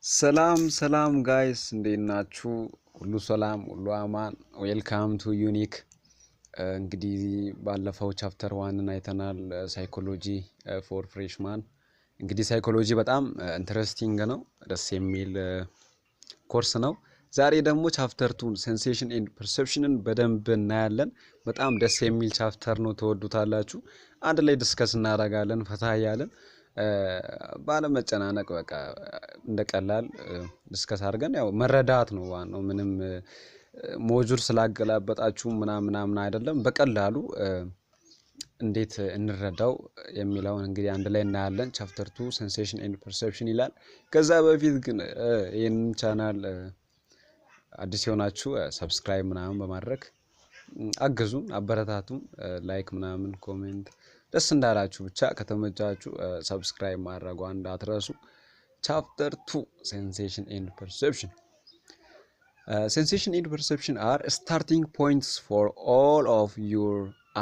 ሰላም ሰላም guys፣ እንዴት ናችሁ? ሁሉ ሰላም፣ ሁሉ አማን። Welcome to Unique። እንግዲህ ባለፈው chapter one ን አይተናል፣ psychology for freshman። እንግዲህ psychology በጣም interesting ነው፣ ደስ የሚል ኮርስ ነው። ዛሬ ደግሞ chapter two ን sensation and perception ን በደንብ እናያለን። በጣም ደስ የሚል chapter ነው፣ ትወዱታላችሁ። አንድ ላይ discuss እናደርጋለን ፈታ እያለን ባለመጨናነቅ፣ በቃ እንደ ቀላል discuss አድርገን ያው መረዳት ነው ዋናው። ምንም module ስላገላበጣችሁ ምናምን ምናምን አይደለም። በቀላሉ እንዴት እንረዳው የሚለውን እንግዲህ አንድ ላይ እናያለን። Chapter two sensation and perception ይላል። ከዛ በፊት ግን ይህንን ቻናል አዲስ የሆናችሁ subscribe ምናምን በማድረግ አግዙን፣ አበረታቱን። Like ምናምን comment ደስ እንዳላችሁ ብቻ ከተመቻችሁ subscribe ማድረጓ እንዳትረሱ። Chapter two sensation and perception. Sensation and perception are starting points for all of your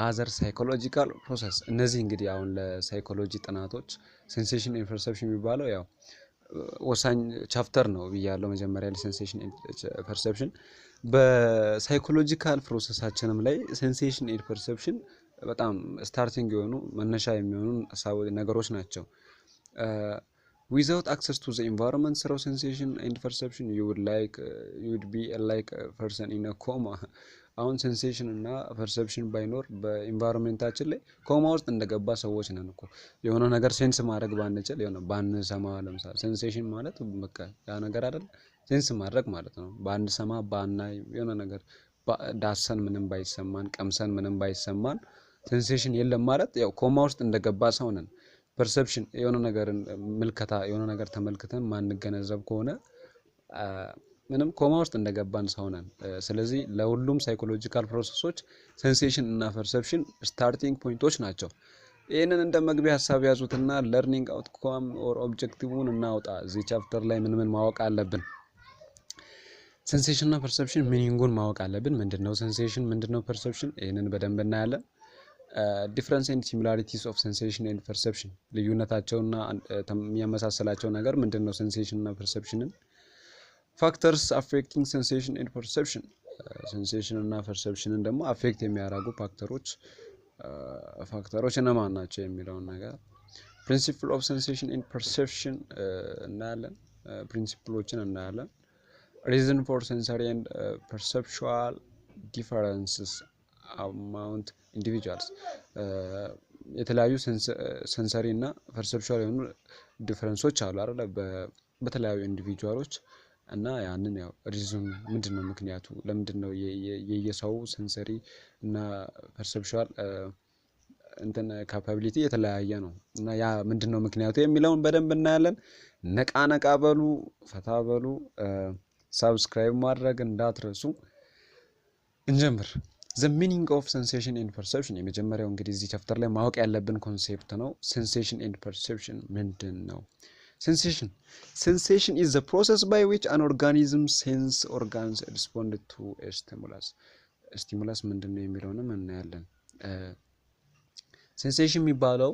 other psychological process። እነዚህ እንግዲህ አሁን ለ psychology ጥናቶች sensation and perception የሚባለው ያው ወሳኝ chapter ነው ብያለሁ መጀመሪያ ላይ። Sensation and perception በ psychological process ኣችንም ላይ sensation and perception በጣም starting የሆኑ፣ መነሻ የሚሆኑ ነገሮች ናቸው። Without access to the environment through sensation and perception, you would be like person in coma። አሁን sensation እና perception ባይኖር በ environment ኣችን ላይ ኮማ ውስጥ እንደገባ ሰዎች ነን እኮ። የሆነ ነገር sense ማድረግ ባንችል፣ የሆነ ባንሰማ፣ ለምሳሌ sensation ማለት በቃ ያ ነገር አይደል፣ sense ማድረግ ማለት ነው። ባንሰማ፣ ባናይ፣ የሆነ ነገር ዳሰን ምንም ባይሰማን፣ ቀምሰን ምንም ባይሰማን sensation የለም ማለት ያው ኮማ ውስጥ እንደገባ ሰው ነን። Perception የሆነ ነገርን ምልከታ፣ የሆነ ነገር ተመልክተን ማንገነዘብ ከሆነ ምንም ኮማ ውስጥ እንደገባን ሰው ነን። ስለዚህ ለሁሉም psychological process ኦች sensation እና perception starting point ኦች ናቸው። ይህንን እንደ መግቢያ ሀሳብ ያዙትና learning outcome or objective ን እናውጣ። እዚህ chapter ላይ ምን ምን ማወቅ አለብን? Sensation እና perception meaning ኡን ማወቅ አለብን። ምንድነው sensation? ምንድነው perception? ይህንን በደንብ እናያለን። Difference and similarities of sensation and perception፣ ልዩነታቸውና የሚያመሳስላቸው ነገር ምንድን ነው? Sensation እና perception ን። Factors affecting sensation and perception፣ sensation እና perception ን ደግሞ affect የሚያደርጉ factor ኦች እነማን ናቸው የሚለውን ነገር። Principle of sensation and perception እናያለን። Principle ኦችን እናያለን። Reason for sensory and perceptual differences among individuals፣ የተለያዩ sensory እና perceptual የሆኑ difference ኦች አሉ አይደለ? በተለያዩ individual ኦች። እና ያንን ያው reason ምንድን ነው፣ ምክንያቱ ለምንድን ነው የየሰው sensory እና perceptual እንትን capability የተለያየ ነው እና ያ ምንድን ነው ምክንያቱ የሚለውን በደንብ እናያለን። ነቃ ነቃ በሉ፣ ፈታ በሉ፣ subscribe ማድረግ እንዳትረሱ። እንጀምር። The meaning of sensation and perception የመጀመሪያው እንግዲህ እዚህ chapter ላይ ማወቅ ያለብን concept ነው። Sensation and perception ምንድን ነው? Sensation is the process by which an organism sense organs respond to stimulus። Stimulus ምንድን ነው የሚለውንም እናያለን። Sensation የሚባለው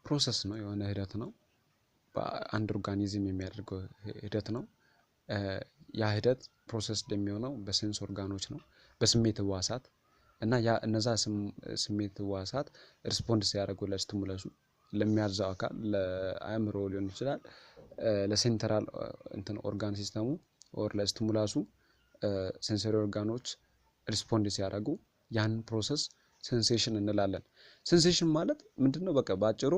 process ነው፣ የሆነ ሂደት ነው። በአንድ organism የሚያደርገው ሂደት ነው። ያ ሂደት process የሚሆነው በ sense organ ኦች ነው፣ በስሜት ህዋሳት። እና ያ እነዛ ስሜት ህዋሳት respond ሲያደርጉ ለ stimulus ኡ፣ ለሚያዘው አካል፣ ለአእምሮ ሊሆን ይችላል፣ ለ central እንትን organ system ኡ or ለ stimulus ኡ sensory organ ኦች respond ሲያደርጉ ያንን process sensation እንላለን። Sensation ማለት ምንድን ነው? በቃ በአጭሩ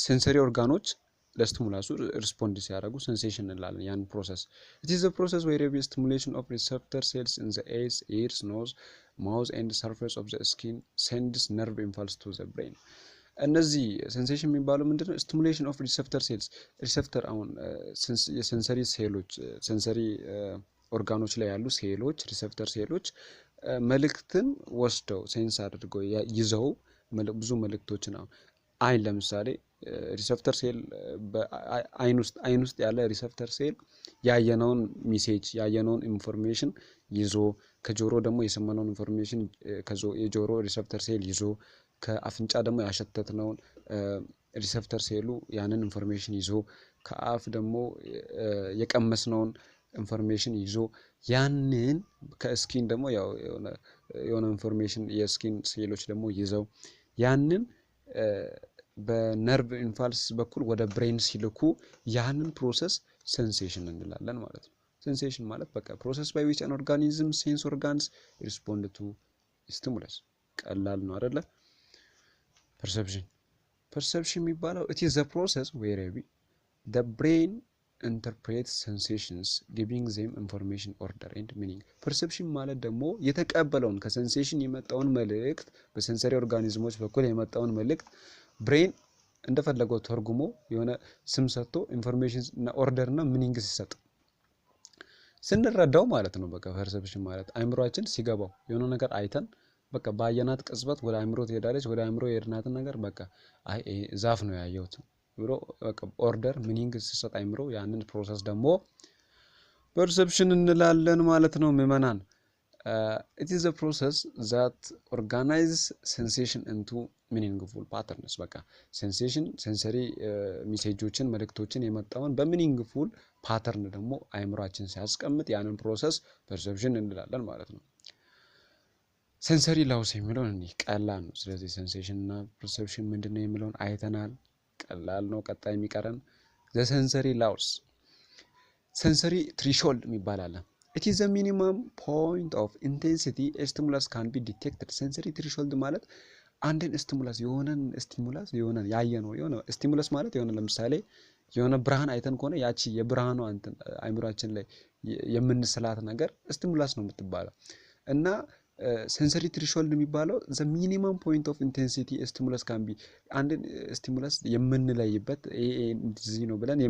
sensory organ ኦች ለ stimulus ኡ respond ሲያደርጉ sensation እንላለን ያን process። It is process where stimulation of receptor cells in the eyes, ears, nose, mouth and surface of the skin sends nerve impulse to the brain። እነዚህ sensation የሚባለው ምንድነው? Stimulation of receptor cells፣ receptor አሁን የ sensory ሴሎች፣ sensory organ ኦች ላይ ያሉ ሴሎች፣ receptor ሴሎች መልእክትን ወስደው sense አድርገው ይዘው ብዙ መልእክቶችን፣ አሁን አይን ለምሳሌ receptor cell አይን ውስጥ ያለ receptor cell ያየነውን message፣ ያየነውን information ይዞ፣ ከጆሮ ደግሞ የሰማነውን information የጆሮ receptor cell ይዞ፣ ከአፍንጫ ደግሞ ያሸተትነውን receptor ሴሉ ያንን information ይዞ፣ ከአፍ ደግሞ የቀመስነውን information ይዞ፣ ያንን ከ skin ደግሞ ያው የሆነ information የ skin ሴሎች ደግሞ ይዘው ያንን በ nerve impulse በኩል ወደ brain ሲልኩ ያንን process sensation እንላለን ማለት ነው። Sensation ማለት በቃ process by which an organism sense organs respond to stimulus። ቀላል ነው አይደለ? Perception። Perception የሚባለው it is the process whereby the brain interprets sensations, giving them information, order and meaning። Perception ማለት ደግሞ የተቀበለውን ከ sensation የመጣውን መልእክት፣ በ sensory organism ኦች በኩል የመጣውን መልእክት brain እንደፈለገው ተርጉሞ የሆነ ስም ሰጥቶ information እና order እና meaning ሲሰጥ ስንረዳው ማለት ነው። በቃ perception ማለት አይምሯችን ሲገባው የሆነ ነገር አይተን በቃ ባየናት ቅጽበት ወደ አይምሮ ትሄዳለች። ወደ አይምሮ የሄድናትን ነገር በቃ አይ ዛፍ ነው ያየሁት ብሎ በቃ order meaning ሲሰጥ አይምሮ ያንን process ደግሞ perception እንላለን ማለት ነው። ምዕመናን፣ it is process that organize sensation into meaningful patterns። በቃ sensation sensory message ኦችን መልእክቶችን የመጣውን በ meaningful pattern ደግሞ አይምሯችን ሲያስቀምጥ ያንን process perception እንላለን ማለት ነው። Sensory laws የሚለውን እኒህ ቀላል ነው። ስለዚህ sensation እና perception ምንድን ነው የሚለውን አይተናል። ቀላል ነው። ቀጣይ የሚቀረን the sensory laws። Sensory threshold የሚባል አለ። It is the minimum point of intensity stimulus can be detected። Sensory threshold ማለት አንድን stimulus የሆነን stimulus የሆነን ያየነው የሆነ stimulus ማለት የሆነ ለምሳሌ የሆነ ብርሃን አይተን ከሆነ ያቺ የብርሃኗ እንትን አይምሯችን ላይ የምንስላት ነገር stimulus ነው የምትባለው። እና sensory threshold የሚባለው the minimum point of intensity stimulus can be፣ አንድን stimulus የምንለይበት፣ ይሄ እንደዚህ ነው ብለን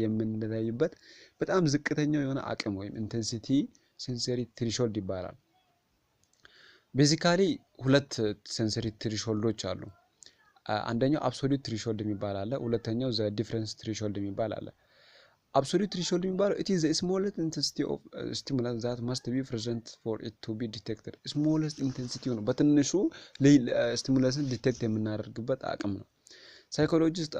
የምንለይበት በጣም ዝቅተኛው የሆነ አቅም ወይም intensity sensory threshold ይባላል። Basically ሁለት sensory threshold ኦች አሉ። አንደኛው absolute threshold የሚባል አለ። ሁለተኛው the difference threshold የሚባል አለ። Absolute threshold የሚባለው it is the smallest intensity of stimulus that must be present for it to be detected። Smallest intensity ነው፣ በትንሹ stimulus ን detect የምናደርግበት አቅም ነው። Psychologist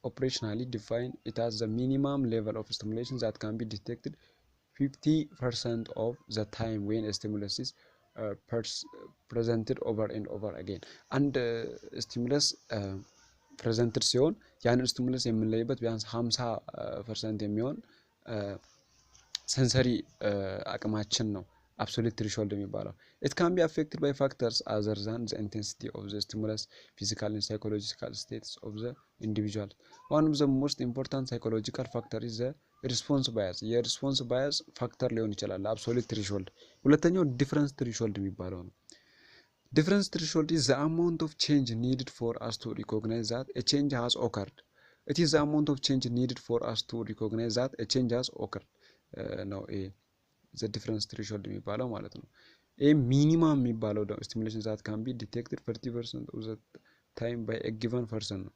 operationally define it as the minimum level of stimulation that can be detected 50% of the time when stimulus is presented over and over again። አንድ stimulus presented ሲሆን ያንን stimulus የምንለይበት ቢያንስ 50% የሚሆን sensory አቅማችን ነው absolute threshold የሚባለው። It can be affected by factors other than the intensity of the stimulus, physical and psychological states of the individual። One of the most important psychological factor is the response bias። የ response bias factor ሊሆን ይችላል absolute threshold። ሁለተኛው difference threshold የሚባለው ነው። Difference threshold is the amount of change needed for us to recognize that a change has occurred። It is the amount of change needed for us to recognize that a change has occurred ነው ይሄ the difference threshold የሚባለው ማለት ነው። ይህ minimum የሚባለው stimulation that can be detected 30% of the time by a given person ነው።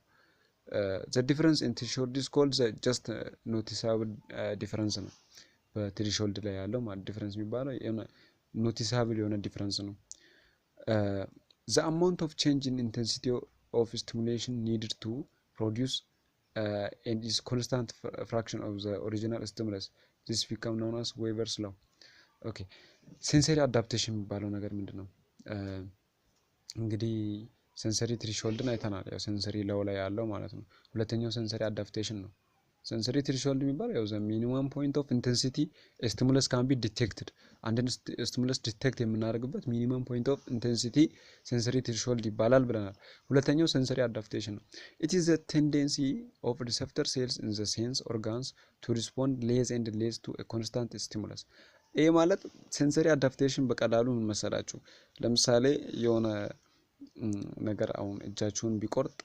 The difference in threshold is called the just noticeable difference ነው። በ threshold ላይ ያለው ማለት difference የሚባለው የሆነ noticeable የሆነ difference ነው። The amount of change in intensity of stimulation needed to produce and is constant fraction of the original stimulus። This become known as Weber's law። Okay, sensory adaptation የሚባለው ነገር ምንድን ነው? እንግዲህ sensory threshold ን አይተናል። ያው sensory law ላይ ያለው ማለት ነው። ሁለተኛው sensory adaptation ነው። Sensory threshold የሚባለው ያው the minimum point of intensity stimulus can be detected፣ አንድን stimulus detect የምናደርግበት minimum point of intensity sensory threshold ይባላል ብለናል። ሁለተኛው sensory adaptation ነው። It is the tendency of receptor cells in the sense organs to respond less and less to constant stimulus። ይህ ማለት sensory adaptation በቀላሉ ምን መሰላችሁ? ለምሳሌ የሆነ ነገር አሁን እጃችሁን ቢቆርጥ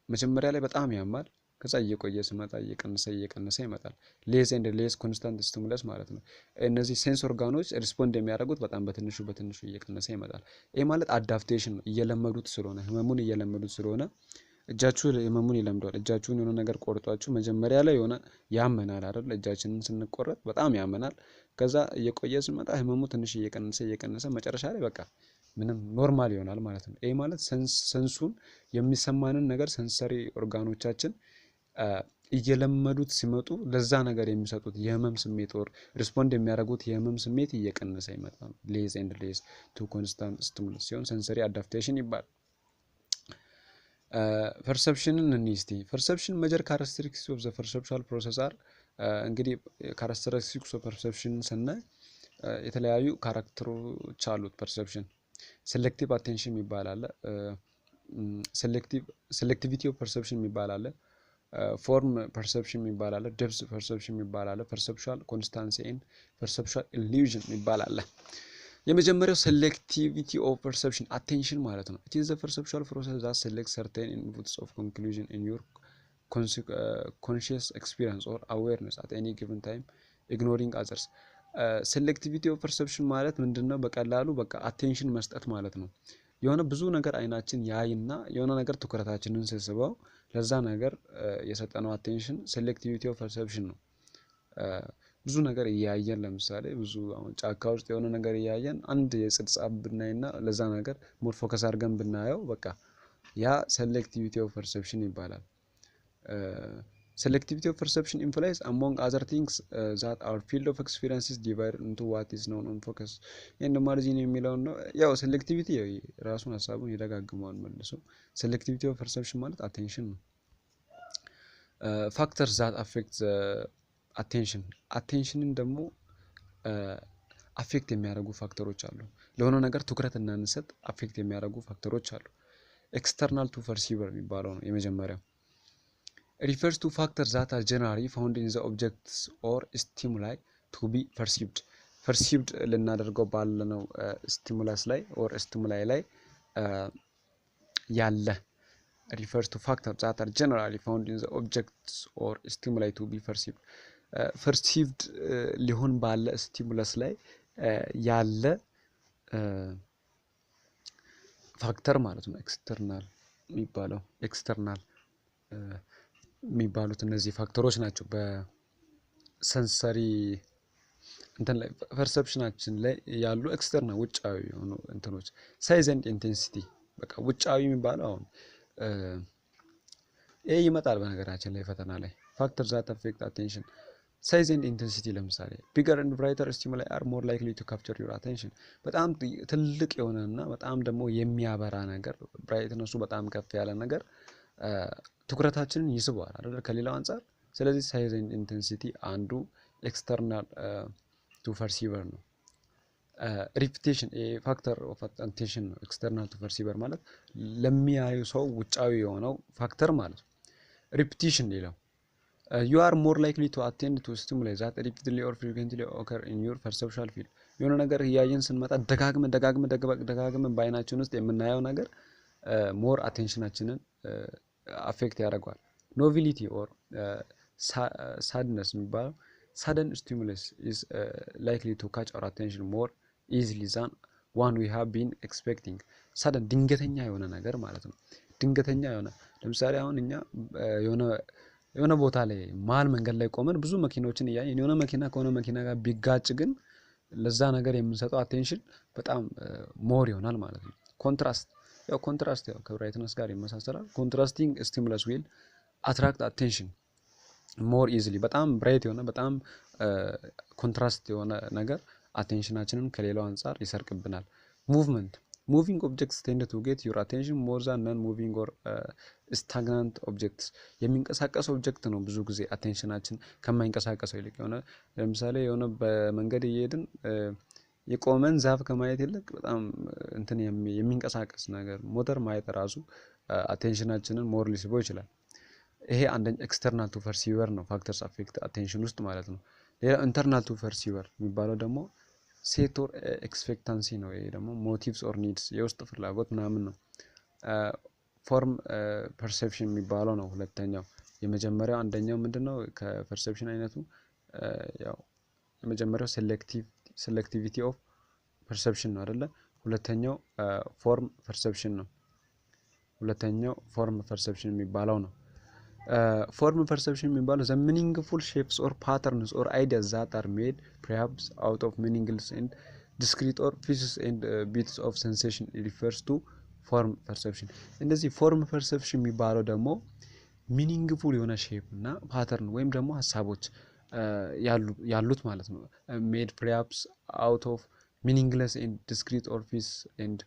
መጀመሪያ ላይ በጣም ያማል። ከዛ እየቆየ ሲመጣ እየቀነሰ እየቀነሰ ይመጣል። Less and less constant stimulus ማለት ነው። እነዚህ sense organ ኦች respond የሚያደርጉት በጣም በትንሹ በትንሹ እየቀነሰ ይመጣል። ይህ ማለት adaptation ነው። እየለመዱት ስለሆነ፣ ህመሙን እየለመዱት ስለሆነ እጃችሁ ህመሙን ይለምደዋል። እጃችሁን የሆነ ነገር ቆርጧችሁ መጀመሪያ ላይ የሆነ ያመናል አይደል? እጃችንን ስንቆረጥ በጣም ያመናል። ከዛ እየቆየ ሲመጣ ህመሙ ትንሽ እየቀነሰ እየቀነሰ መጨረሻ ላይ በቃ ምንም normal ይሆናል ማለት ነው። ይህ ማለት sense ኡን የሚሰማንን ነገር sensory organ ኦቻችን እየለመዱት ሲመጡ ለዛ ነገር የሚሰጡት የህመም ስሜት or respond የሚያደርጉት የህመም ስሜት እየቀነሰ ይመጣል። Less and less to constant stimulus ሲሆን sensory adaptation ይባላል። Perception ን እንይ እስቲ። Perception major characteristics of the perceptual process are፣ እንግዲህ characteristics of perception ስናይ የተለያዩ character ኦች አሉት። Perception selective attention የሚባል አለ። Selectivity of perception የሚባል አለ። Form perception የሚባል አለ። Depth perception የሚባል አለ። Perceptual constancy and perceptual illusion የሚባል አለ። የመጀመሪያው selectivity of perception attention ማለት ነው። It is the perceptual process that select certain inputs of conclusion in your conscious experience or awareness at any given time, ignoring others። Selectivity of perception ማለት ምንድን ነው? በቀላሉ በቃ attention መስጠት ማለት ነው። የሆነ ብዙ ነገር አይናችን ያይና የሆነ ነገር ትኩረታችንን ስስበው ለዛ ነገር የሰጠነው attention selectivity of perception ነው። ብዙ ነገር እያየን፣ ለምሳሌ ብዙ አሁን ጫካ ውስጥ የሆነ ነገር እያየን አንድ የጽድ ዛፍ ብናይና ለዛ ነገር more focus አድርገን ብናየው በቃ ያ selectivity of perception ይባላል። Selectivity of perception implies, among other things, that our field of experience is divided into what is known on focus and margin የሚለውን ነው። ያው selectivity ራሱን ሀሳቡን ይደጋግመዋል መልሶ። Selectivity of perception ማለት attention ነው። Factors that affect attention፣ attention ን ደግሞ affect የሚያደርጉ factor ኦች አሉ። ለሆነ ነገር ትኩረት እንዳንሰጥ affect የሚያደርጉ factor ኦች አሉ። External to perceiver የሚባለው ነው የመጀመሪያው። Refers to factors that are generally found in the objects or stimuli to be perceived። Perceived ልናደርገው ባለነው stimulus ላይ or stimuli ላይ ያለ፣ refers to factors that are generally found in the objects or stimuli to be perceived፣ perceived ሊሆን ባለ stimulus ላይ ያለ factor ማለት ነው። External የሚባለው፣ external የሚባሉት እነዚህ factor ኦች ናቸው። በ sensory እንትን ላይ፣ perception ኣችን ላይ ያሉ external ውጫዊ የሆኑ እንትኖች፣ size and intensity፣ በቃ ውጫዊ የሚባለው አሁን ይሄ ይመጣል በነገራችን ላይ ፈተና ላይ። Factor that affect attention, size and intensity፣ ለምሳሌ bigger and brighter stimuli are more likely to capture your attention። በጣም ትልቅ የሆነ እና በጣም ደግሞ የሚያበራ ነገር፣ brightness ኡ በጣም ከፍ ያለ ነገር ትኩረታችንን ይስበዋል አይደል ከሌላው አንጻር። ስለዚህ size and intensity አንዱ external to perceiver ነው። Repetition factor of attention ነው። External to perceiver ማለት ለሚያዩ ሰው ውጫዊ የሆነው factor ማለት ነው። Repetition ሌላው፣ you are more likely to attend to stimuli that repeatedly or frequently occur in your perceptual field። የሆነ ነገር እያየን ስንመጣ ደጋግመን ደጋግመን ደጋግመን በአይናችን ውስጥ የምናየው ነገር more attention ኣችንን affect ያደርገዋል። Novelty or suddenness የሚባለው፣ sudden stimulus is likely to catch our attention more easily than one we have been expecting። Sudden ድንገተኛ የሆነ ነገር ማለት ነው። ድንገተኛ የሆነ፣ ለምሳሌ አሁን እኛ የሆነ ቦታ ላይ መሀል መንገድ ላይ ቆመን ብዙ መኪናዎችን እያየን የሆነ መኪና ከሆነ መኪና ጋር ቢጋጭ ግን ለዛ ነገር የምንሰጠው attention በጣም more ይሆናል ማለት ነው። Contrast፣ ያው contrast ያው ከ brightness ጋር ይመሳሰላል። Contrasting stimulus will attract attention more easily። በጣም bright የሆነ፣ በጣም contrast የሆነ ነገር attention ኣችንን ከሌላው አንጻር ይሰርቅብናል። Movement፣ moving objects tend to get your attention more than non moving or stagnant objects። የሚንቀሳቀስ object ነው ብዙ ጊዜ attention ኣችን ከማይንቀሳቀሰው ይልቅ፣ የሆነ ለምሳሌ የሆነ በመንገድ እየሄድን የቆመን ዛፍ ከማየት ይልቅ በጣም እንትን የሚንቀሳቀስ ነገር፣ ሞተር ማየት ራሱ attention ኣችንን more ሊስበው ይችላል። ይሄ አንደኛ external to perceiver ነው፣ factors affect attention ውስጥ ማለት ነው። ሌላው internal to perceiver የሚባለው ደግሞ set or expectancy ነው። ይሄ ደግሞ motives or needs፣ የውስጥ ፍላጎት ምናምን ነው። Form perception የሚባለው ነው ሁለተኛው። የመጀመሪያው አንደኛው ምንድን ነው? ከ perception አይነቱ ያው የመጀመሪያው selectivity of perception ነው አይደለ? ሁለተኛው form perception ነው። ሁለተኛው form perception የሚባለው ነው። Form perception የሚባለው the meaningful shapes or patterns or ideas that are made perhaps out of meaningless and discrete or pieces and bits of sensation refers to form perception። እንደዚህ form perception የሚባለው ደግሞ Meaningful የሆነ shape እና pattern ወይም ደግሞ ሀሳቦች ያሉት ማለት ነው። Made perhaps out of meaningless and discrete or piece and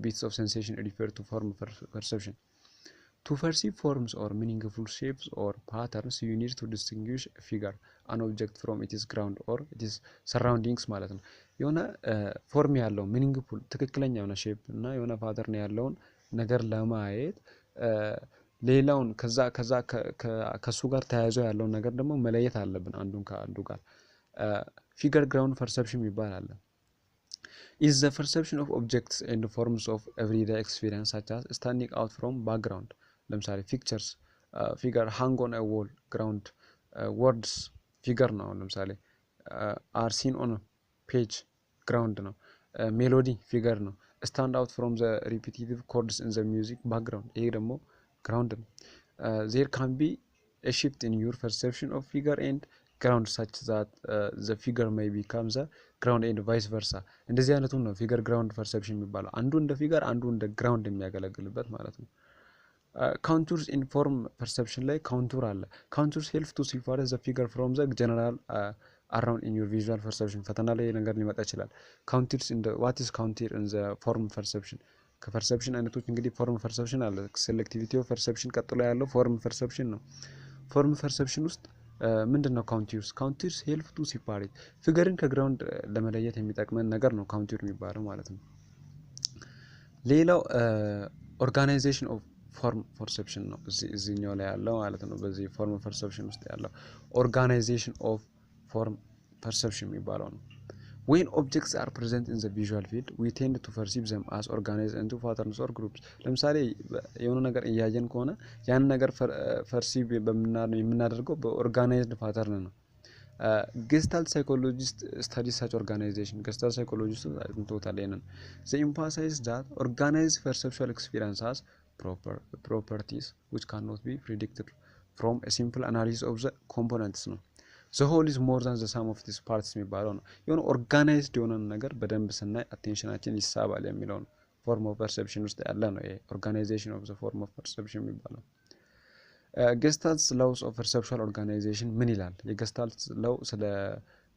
bits of sensation refer to form perception. To perceive forms or meaningful shapes or patterns, you need to distinguish figure, an object, from its ground or its surroundings ማለት ነው። የሆነ form ያለው meaningful ትክክለኛ የሆነ shape እና የሆነ pattern ያለውን ነገር ለማየት ሌላውን ከዛ ከሱ ጋር ተያይዞ ያለውን ነገር ደግሞ መለየት አለብን አንዱን ከአንዱ ጋር። Figure ground perception የሚባል አለ። Is the perception of objects and forms of everyday experience, such as standing out from background። ለምሳሌ pictures, figure hang on wall, ground words figure ነው። አሁን ለምሳሌ are seen on page ground ነው። Melody figure ነው። Stand out from the repetitive chords in the music background፣ ይሄ ደግሞ ground ነው። There can be a shift in your perception of figure and ground such that the figure may become the ground and vice versa። እንደዚህ አይነቱን ነው figure ground perception የሚባለው። አንዱ እንደ figure አንዱ እንደ ground የሚያገለግልበት ማለት ነው። Contours in form perception ላይ contour አለ። Contours help to separate the figure from the general around in your visual perception። ፈተና ላይ ነገር ሊመጣ ይችላል። Contours in what is contour in the form perception? ከ perception አይነቶች እንግዲህ form perception አለ። Selectivity of perception ቀጥሎ ያለው form perception ነው። Form perception ውስጥ ምንድን ነው contours? Contours help to separate figure ን ከ ground ለመለየት የሚጠቅመን ነገር ነው contour የሚባለው ማለት ነው። ሌላው organization of form perception ነው እዚህኛው ላይ ያለው ማለት ነው። በዚህ form perception ውስጥ ያለው organization of form perception የሚባለው ነው። When objects are present in the visual field, we tend to perceive them as organized into patterns or groups። ለምሳሌ የሆነ ነገር እያየን ከሆነ ያንን ነገር perceive የምናደርገው በ organized pattern ነው። Gestalt psychologist study such organization። Gestalt psychologist አጥንቶታል ይሄንን። They emphasize that organized perceptual experience has properties which cannot be predicted from simple analysis of the components ነው። The whole is more than the sum of its parts የሚባለው ነው። የሆነ organized የሆነን ነገር በደንብ ስናይ attention ኣችን ይሳባል የሚለው ነው። Form of perception ውስጥ ያለ ነው ይሄ organization of the form of perception የሚባለው። Gestalt laws of perceptual organization ምን ይላል? የ Gestalt law ስለ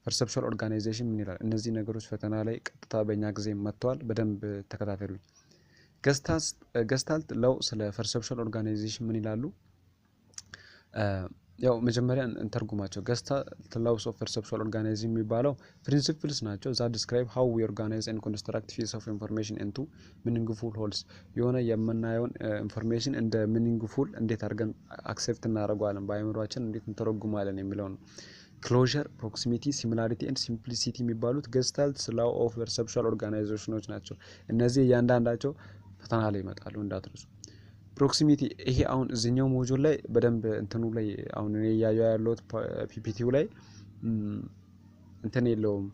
perceptual organization ምን ይላል? እነዚህ ነገሮች ፈተና ላይ ቀጥታ በእኛ ጊዜ መጥተዋል። በደንብ ተከታተሉኝ። Gestalt law ስለ perceptual organization ምን ይላሉ? ያው መጀመሪያ እንተርጉማቸው። Gestalt laws of perceptual organization የሚባለው principles ናቸው that describe how we organize and construct piece of information into meaningful wholes። የሆነ የምናየውን information እንደ meaningful እንዴት አድርገን accept እናደርገዋለን፣ በአእምሯችን እንዴት እንተረጉማለን የሚለው ነው። Closure፣ proximity፣ similarity and simplicity የሚባሉት Gestalt law of perceptual organization ኖች ናቸው። እነዚህ እያንዳንዳቸው ፈተና ላይ ይመጣሉ፣ እንዳትረሱ። Proximity ይሄ አሁን እዚህኛው module ላይ በደንብ እንትኑ ላይ አሁን እኔ እያየሁ ያለሁት PPT ው ላይ እንትን የለውም፣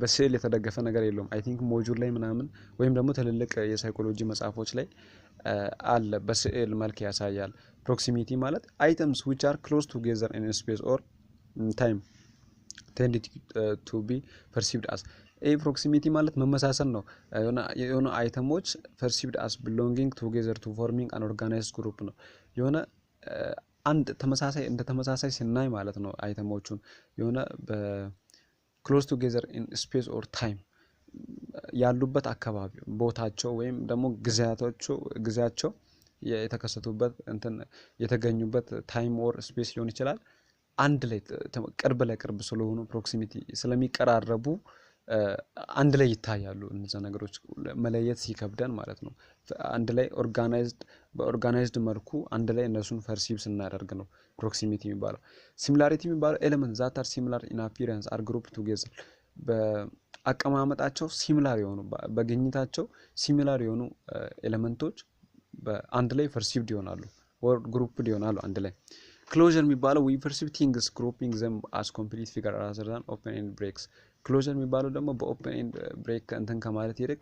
በስዕል የተደገፈ ነገር የለውም። I think module ላይ ምናምን ወይም ደግሞ ትልልቅ የ psychology መጽሐፎች ላይ አለ፣ በስዕል መልክ ያሳያል። Proximity ማለት items which are close together in space or time tend to be perceived as። ይህ proximity ማለት መመሳሰል ነው። የሆነ item ኦች perceived as belonging together to forming an organized group ነው። የሆነ አንድ ተመሳሳይ እንደ ተመሳሳይ ስናይ ማለት ነው። Item ኦቹን የሆነ በ close together in space or time ያሉበት አካባቢ ቦታቸው ወይም ደግሞ ጊዜያቶቹ ጊዜያቸው የተከሰቱበት እንትን የተገኙበት time or space ሊሆን ይችላል። አንድ ላይ ቅርብ ለቅርብ ስለሆኑ proximity ስለሚቀራረቡ አንድ ላይ ይታያሉ። እነዛ ነገሮች መለየት ሲከብደን ማለት ነው። አንድ ላይ organized በ organized መልኩ አንድ ላይ እነሱን perceive ስናደርግ ነው proximity የሚባለው። Similarity የሚባለው element that are similar in appearance are grouped together። በአቀማመጣቸው similar የሆኑ፣ በግኝታቸው similar የሆኑ element ኦች በአንድ ላይ perceived ይሆናሉ or grouped ይሆናሉ አንድ ላይ። Closure የሚባለው we perceive things grouping them as complete figure rather than open end breaks። Closure የሚባለው ደግሞ በ open end break እንትን ከማለት ይልቅ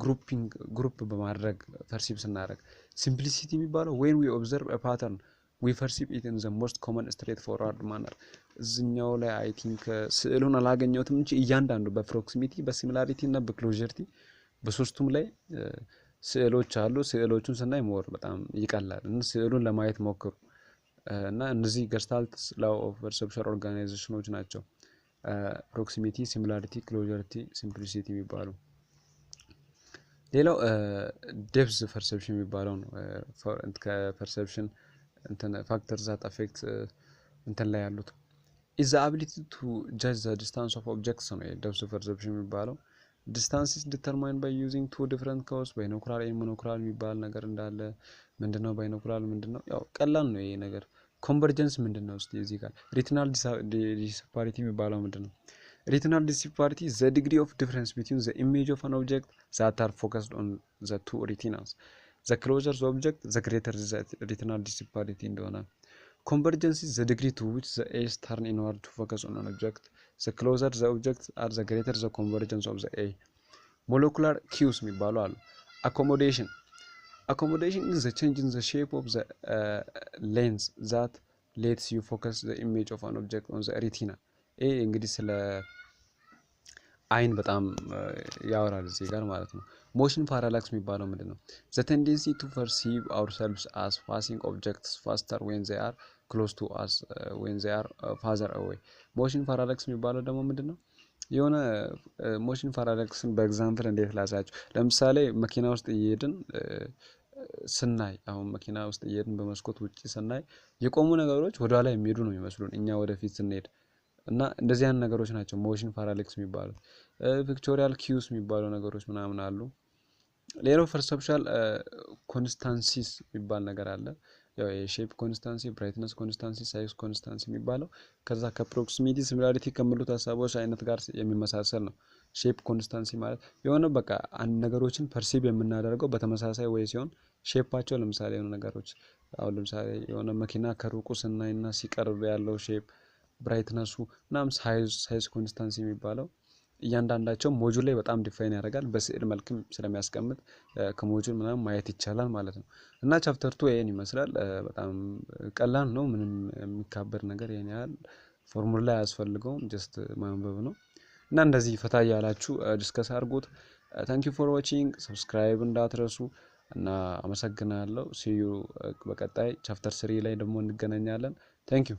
grouping group በማድረግ perceive ስናደርግ። Simplicity የሚባለው when we observe pattern, we perceive it in the most common straightforward manner። እዚኛው ላይ I think ስዕሉን አላገኘሁትም እንጂ እያንዳንዱ በ proximity፣ በ similarity እና በ closurity በሶስቱም ላይ ስዕሎች አሉ። ስዕሎቹን ስናይ more በጣም ይቀላል እና ስዕሉን ለማየት ሞክሩ። እና እነዚህ Gestalt law of perceptual organization ኖች ናቸው። Proximity፣ similarity፣ closurity፣ simplicity የሚባሉ። ሌላው depth perception የሚባለው ነው። ከ perception እንትን factor that affect እንትን ላይ ያሉት is the ability to judge the distance of objects ነው depth perception የሚባለው። Distance is determined by using two different cues፣ binocular and monocular የሚባል ነገር እንዳለ። ምንድነው binocular ምንድነው? ያው ቀላል ነው ይሄ ነገር። Convergence ምንድን ነው? እስቲ እዚህ ጋር retinal disparity የሚባለው ምንድን ነው? Retinal disparity, the degree of difference between the image of an object that are focused on the two retinas. The closer the object, the greater the retinal disparity እንደሆነ። Convergence, the degree to which the eyes turn inward to focus on an object. The closer the object are, the greater the convergence of the eye. Molecular cues የሚባሉ አሉ። Accommodation. Accommodation is the change in the shape of the lens that lets you focus the image of an object on the retina። ይህ እንግዲህ ስለ አይን በጣም ያወራል እዚህ ጋር ማለት ነው። Motion parallax የሚባለው ምንድን ነው? The tendency to perceive ourselves as passing objects faster when they are close to us when they are farther away። Motion parallax የሚባለው ደግሞ ምንድን ነው? የሆነ motion parallax ን በ example እንዴት ላሳያችሁ? ለምሳሌ መኪና ውስጥ እየሄድን ስናይ፣ አሁን መኪና ውስጥ እየሄድን በመስኮት ውጭ ስናይ የቆሙ ነገሮች ወደኋላ የሚሄዱ ነው የሚመስሉን እኛ ወደፊት ስንሄድ፣ እና እንደዚህ አይነት ነገሮች ናቸው motion parallax የሚባሉት። Pictorial cues የሚባሉ ነገሮች ምናምን አሉ። ሌላው perceptual constancies የሚባል ነገር አለ። ያው የ shape constancy፣ brightness constancy፣ size constancy የሚባለው ከዛ ከ proximity፣ similarity ከሚሉት ሀሳቦች አይነት ጋር የሚመሳሰል ነው። Shape constancy ማለት የሆነ በቃ አንድ ነገሮችን perceive የምናደርገው በተመሳሳይ way ሲሆን shape ኣቸው፣ ለምሳሌ የሆነ ነገሮች አሁን ለምሳሌ የሆነ መኪና ከሩቁ ስናይና ሲቀርብ ያለው shape፣ brightness ኡ ምናምን፣ size constancy የሚባለው እያንዳንዳቸው module ላይ በጣም define ያደርጋል። በስዕል መልክም ስለሚያስቀምጥ ከ module ምናምን ማየት ይቻላል ማለት ነው። እና chapter 2 ይሄን ይመስላል። በጣም ቀላል ነው። ምንም የሚካበድ ነገር ይሄን ያህል ፎርሙላ አያስፈልገውም። Just ማንበብ ነው። እና እንደዚህ ፈታ እያላችሁ discuss አድርጉት። Thank you for watching። Subscribe እንዳትረሱ እና አመሰግናለሁ። See you፣ በቀጣይ chapter 3 ላይ ደግሞ እንገናኛለን። Thank you.